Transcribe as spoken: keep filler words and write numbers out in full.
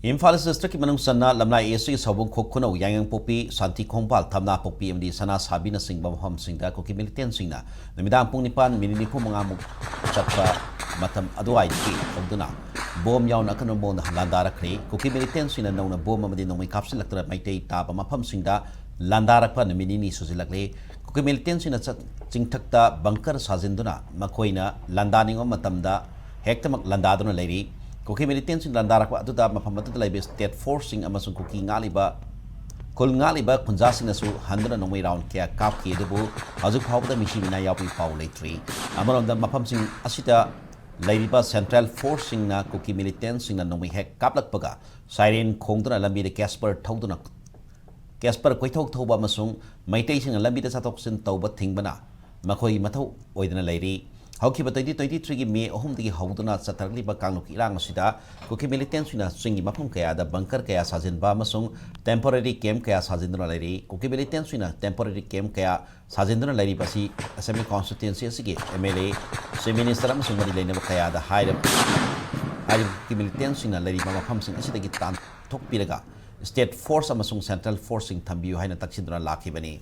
ꯏꯝꯐꯥꯜ ꯏꯁ ꯗꯤꯁꯇ꯭ꯔꯤꯛꯀꯤ ꯃꯅꯨꯡ ꯆꯟꯅ ꯂꯝꯂꯥꯏ ꯑꯦꯁꯀꯤ ꯁꯥꯎꯕꯨꯡ ꯈꯣꯛ ꯈꯨꯅꯧ, ꯌꯥꯏꯉꯪꯄꯣꯛꯄꯤ, ꯁꯥꯟꯇꯤ ꯈꯣꯡꯕꯥꯜ, ꯊꯝꯅꯥ ꯄꯣꯛꯄꯤ ꯑꯃꯗꯤ ꯁꯅꯥ ꯁꯥꯕꯤꯅꯆꯤꯡꯕ ꯃꯐꯝꯁꯤꯡꯗ ꯀꯨꯀꯤ ꯃꯤꯂꯤꯇꯦꯟꯁꯤꯡꯅ ꯅꯨꯃꯤꯗꯥꯡ ꯄꯨꯡ ꯅꯤꯄꯥꯟ ꯃꯤꯅꯤꯠ ꯅꯤꯐꯨ ꯃꯉꯥꯃꯨꯛ ꯆꯠꯄ ꯃꯇꯝ ꯑꯗꯨꯋꯥꯏꯗꯒꯤ ꯍꯧꯗꯨꯅ ꯕꯣꯝ ꯌꯥꯎꯅ ꯑꯀꯟꯕ ꯃꯑꯣꯡꯗ ꯂꯥꯟꯗꯥꯔꯛꯈ꯭ꯔꯦ꯫ ꯀꯨꯀꯤ ꯃꯤꯂꯤꯇꯦꯟꯁꯤꯡꯅ ꯅꯧꯅ ꯕꯣꯝ ꯑꯃꯗꯤ ꯅꯣꯡꯃꯩ ꯀꯥꯞꯁꯤꯜꯂꯛꯇꯨꯅ ꯃꯩꯇꯩ ꯇꯥꯕ ꯃꯐꯝꯁꯤꯡꯗ ꯂꯥꯟꯗꯥꯔꯛꯄ ꯅꯨꯃꯤꯠ ꯅꯤꯅꯤ ꯁꯨꯖꯤꯜꯂꯛꯂꯦ꯫ ꯀꯨꯀꯤ ꯃꯤꯂꯤꯇꯦꯟꯁꯤꯡꯅ ꯆꯠ-, ꯆꯤꯡꯊꯛꯇ ꯕꯪꯀꯔ ꯁꯥꯖꯤꯟꯗꯨꯅ ꯃꯈꯣꯏꯅ ꯂꯥꯟꯗꯥꯅꯤꯡꯕ ꯃꯇꯝꯗ ꯍꯦꯛꯇꯃꯛ ꯂꯥꯟꯗꯥꯗꯨꯅ ꯂꯩꯔꯤ꯫ ꯀꯨꯀꯤ ꯃꯤꯂꯤꯇꯦꯟꯁꯤꯡ ꯂꯥꯟꯗꯥꯔꯛꯄ ꯑꯗꯨꯗ ꯃꯐꯝ ꯑꯗꯨꯗ ꯂꯩꯕ ꯁ꯭ꯇꯦꯠ ꯐꯣꯔꯁꯁꯤꯡ ꯑꯃꯁꯨꯡ ꯀꯨꯀꯤ ꯉꯥꯛꯂꯤꯕ, ꯈꯨꯜ ꯉꯥꯛꯂꯤꯕ ꯈꯨꯟꯖꯥꯁꯤꯡꯅꯁꯨ ꯍꯟꯗꯨꯅ ꯅꯣꯡꯃꯩ ꯔꯥꯎꯟ ꯀꯌꯥ ꯀꯥꯞꯈꯤ, ꯑꯗꯨꯕꯨ ꯍꯧꯖꯤꯛ ꯐꯥꯎꯕꯗ ꯃꯤꯁꯤ ꯃꯤꯅꯥ ꯌꯥꯎꯕꯒꯤ ꯄꯥꯎ ꯂꯩꯇ꯭ꯔꯤ꯫ ꯑꯃꯔꯣꯝꯗ ꯃꯐꯝꯁꯤꯡ ꯑꯁꯤꯗ ꯂꯩꯔꯤꯕ ꯁꯦꯟꯇ꯭ꯔꯦꯜ ꯐꯣꯔꯁꯁꯤꯡꯅ ꯀꯨꯀꯤ ꯃꯤꯂꯤꯇꯦꯟꯁꯤꯡꯅ ꯅꯣꯡꯃꯩ ꯍꯦꯛ ꯀꯥꯞꯂꯛꯄꯒ ꯁꯥꯏꯔꯦꯟ ꯈꯣꯡꯗꯨꯅ ꯂꯝꯕꯤꯗ ꯀꯦꯁꯄꯔ ꯊꯧꯗꯨꯅ ꯀꯦꯁꯄꯔ ꯀꯣꯏꯊꯧ ꯊꯧꯕ ꯑꯃꯁꯨꯡ ꯃꯩꯇꯩꯁꯤꯡꯅ ꯂꯝꯕꯤꯗ ꯆꯠꯊꯣꯛ ꯆꯠꯁꯤꯟ ꯇꯧꯕ ꯊꯤꯡꯕꯅ ꯃꯈꯣꯏꯒꯤ ꯃꯊꯧ ꯑꯣꯏꯗꯨꯅ ꯂꯩꯔꯤ꯫ ꯍꯧꯈꯤꯕ twenty twenty-three-ꯒꯤ ꯃꯦ ꯑꯍꯨꯝꯗꯒꯤ ꯍꯧꯗꯨꯅ ꯆꯠꯊꯔꯛꯂꯤꯕ ꯀꯥꯡꯂꯨꯞꯀꯤ ꯏꯔꯥꯡ ꯑꯁꯤꯗ ꯀꯨꯀꯤ ꯃꯤꯂꯤꯇꯦꯟꯁꯤꯡꯅ ꯆꯤꯡꯒꯤ ꯃꯐꯝ ꯀꯌꯥꯗ ꯕꯪꯀꯔ ꯀꯌꯥ ꯁꯥꯖꯤꯟꯕ ꯑꯃꯁꯨꯡ ꯇꯦꯝꯄꯣꯔꯦꯔꯤ ꯀꯦꯝꯞ ꯀꯌꯥ ꯁꯥꯖꯤꯟꯗꯨꯅ ꯂꯩꯔꯤ꯫ ꯀꯨꯀꯤ ꯃꯤꯂꯤꯇꯦꯟꯁꯤꯡꯅ ꯇꯦꯝꯄꯣꯔꯦꯔꯤ ꯀꯦꯝꯞ ꯀꯌꯥ ꯁꯥꯖꯤꯟꯗꯨꯅ ꯂꯩꯔꯤꯕ ꯑꯁꯤ ꯑꯦꯁꯦꯝꯕ꯭ꯂꯤ ꯀꯣꯟꯁꯇꯤꯇ꯭ꯋꯦꯟꯁꯤ ꯑꯁꯤꯒꯤ M L A, chief minister ꯑꯃꯁꯨꯡ ꯃꯔꯤ ꯂꯩꯅꯕ ꯀꯌꯥꯗ ꯍꯥꯏꯔꯕ, ꯍꯥꯏꯔꯤꯕ ꯀꯨꯀꯤ ꯃꯤꯂꯤꯇꯦꯟꯁꯤꯡꯅ ꯂꯩꯔꯤꯕ ꯃꯐꯝꯁꯤꯡ ꯑꯁꯤꯗꯒꯤ ꯇꯥꯟꯊꯣꯛꯄꯤꯔꯒ ꯁ꯭ꯇꯦꯠ ꯐꯣꯔꯁ ꯑꯃꯁꯨꯡ ꯁꯦꯟꯇ꯭ꯔꯦꯜ ꯐꯣꯔꯁꯁꯤꯡ ꯊꯝꯕꯤꯌꯨ ꯍꯥꯏꯅ ꯇꯛꯁꯤꯟꯗꯨꯅ ꯂꯥꯛꯈꯤꯕꯅꯤ꯫